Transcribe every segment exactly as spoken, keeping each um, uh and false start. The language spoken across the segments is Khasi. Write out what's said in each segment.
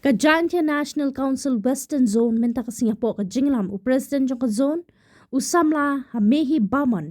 Ka Jaintia National Council Western Zone mynta ka sngi hapoh ka jingïalam u President jong ka zone, u samla Hamehi Bamon,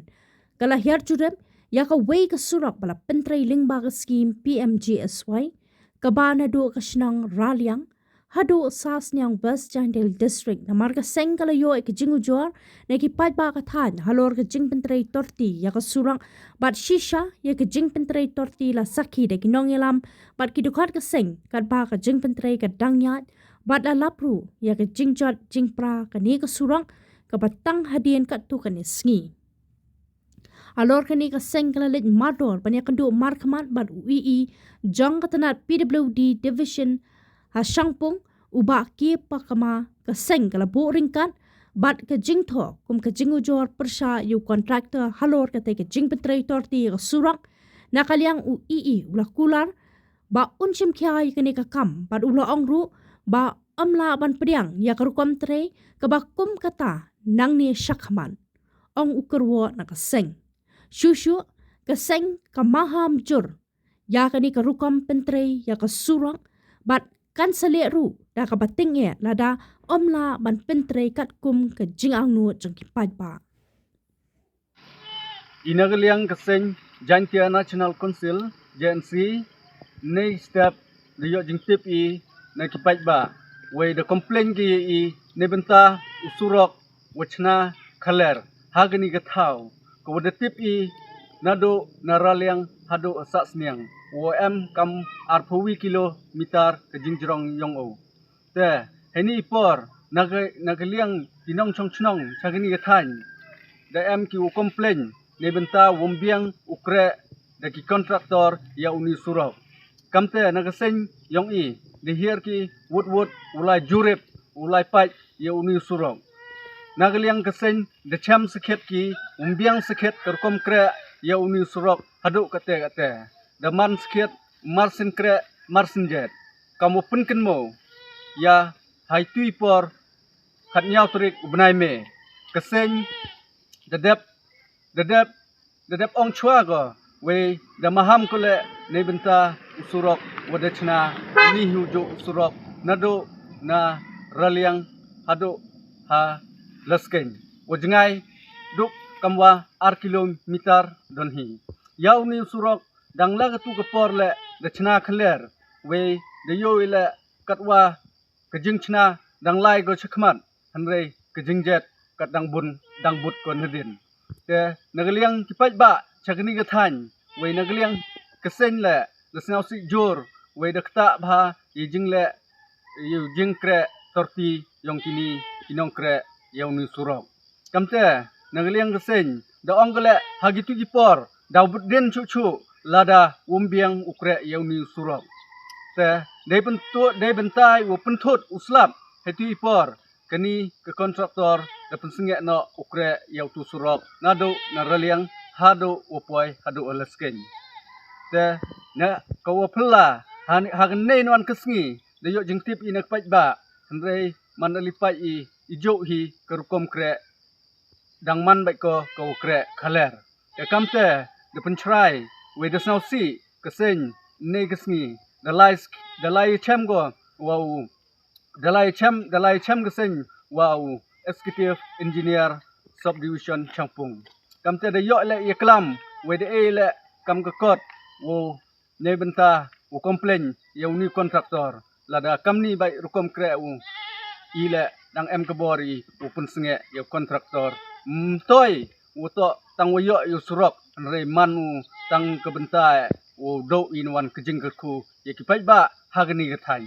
ka la hiar jurip ïa kawei ka surok ba la pyntrei lyngba ka skim P M G S Y, kaba naduh ka shnong Raliang haduh Sasniang, West Jaintia District, namar ka seng ka la ïoh ïa ka jingujor na ki paidbah ka thaiñ halor ka jingpyntrei torti ïa ka surok, bad shisha ïa ka jingpyntrei torti la sakhi da ki nongïalam bad ki dkhot ka seng katba ka jingpyntrei ka dang ïaid, bad la lap ruh ïa ka jingjot jingpra kane ka surok kaba tang hadien katto katne sngi. Halor kane ka seng ka la leit mardor ban ïakynduh markhmat bad u E E jong ka tnat P W D Division ha Shangpung, u Bah K Pakama. Ka seng ka la buh ryngkat bad ka jingthoh kum ka jingujor pyrshah ïa u contractor halor katei ka jingpyntrei torti ïa ka surok. Na ka liang u E E u la kular ba un shim khia ïa kane ka kam bad u la ong ruh ba ym lah ban pdiang ïa ka rukom trei kaba kum kata nangne shakhmat, ong u kyrwoh na ka seng. Shuh shuh ka seng ka maham jur ïa kane ka rukom pyntrei ïa ka surok bad kan sa leh ruh da kaba tyngeh lada ym lah ban pyntrei katkum ka jingangnud jong ki paidbah. I na ka liang ka seng Jaintia National Council, J N C, ne step da ïoh jingtip i na ki paidbah, wei da complain ki ïa i ne bynta u surok wa chna khaler ha kani ka thaw, ka wa da tip i naduh na Raliang haduh Sasniang, wa em kam arphew kilometer ka jingjrong yong u. Te heni i por na ka, na ka liang ki nongshong shnong sha kani ka thaiñ da em ki u complain ne bynta wym biang u kreh da ki contractor ïa uni u surok. Kamte na ka seng yong i da hiar ki wut wut u lai jurip, u lai pait ïa uni u surok. Na ka liang ka seng da chem sakhiat ki, wym biang sakhiat ka rukom kreh ïa uni u surok haduh kate kate. Da man sakhiat mar sien kreh mar sien jet. Kam u pynkynmaw ïa ha itu i por khatñiaw tarik u bnai May, ka seng da dep, da dep, da dep ong chwa ko, wei da maham ko leh ne bynta u surok wa da chna ni hi u juh u surok naduh na Raliang haduh ha Laskeiñ, wa jngai duh kam wa ar kilometer don hi. Ïa uni u surok dang la katu ka por leh da chna khaler, wei da ïoh i leh katwa ka jingchna dang lai ko shakhmat, hynrei ka jingjet kat dang bun, dang bud ko nadien. Te na ka liang ki paidbah sha kani ka thaiñ, wei na ka liang ka seng leh da sngewsih jur, wei da ktah bha i jingleh, i jingkreh torti yong kini ki nongkreh ïa uni u surok. Kamte na ka liang ka seng da ong ka leh ha kitu ki por daw bud dien chuh chuh lada wym biang u kreh ïa uni u surok. Te dei pyntu-, dei bynta i wa pynthut u slap ha itu i por kani ka contractor da pynsngeh noh u kreh ïa utu u surok naduh na Raliang haduh wa poi haduh ha Laskeiñ. Te na ka wa phylla ha ni, ha kane nwan ka sngi da ïoh jingtip i na ka paidbah, hynrei man da li pait i, i juh hi ka rukom kreh, dang man bad ko ka wa kreh khaler. Te kamte da pynshrai wei da sngewsih ka seng ne ka sngi da lai, da lai chem ko wa u, da lai chem, da lai chem ka seng wa u Executive Engineer Subdivision Shangpung. Kamte da ïoh leh ïa klam wei da ei leh kam ka kot wa ne bynta u complain ïa uni u contractor. Lada kamni bad rukom kreh u, i leh dang em ka bor i u pynsngeh ïa u contractor. Mtoi u toh tang wa ïoh ïa u surok, hynrei man u tang ka bynta u duh i na wan ka jingkyrkhu ïa ki paidbah ha kani ka thaiñ.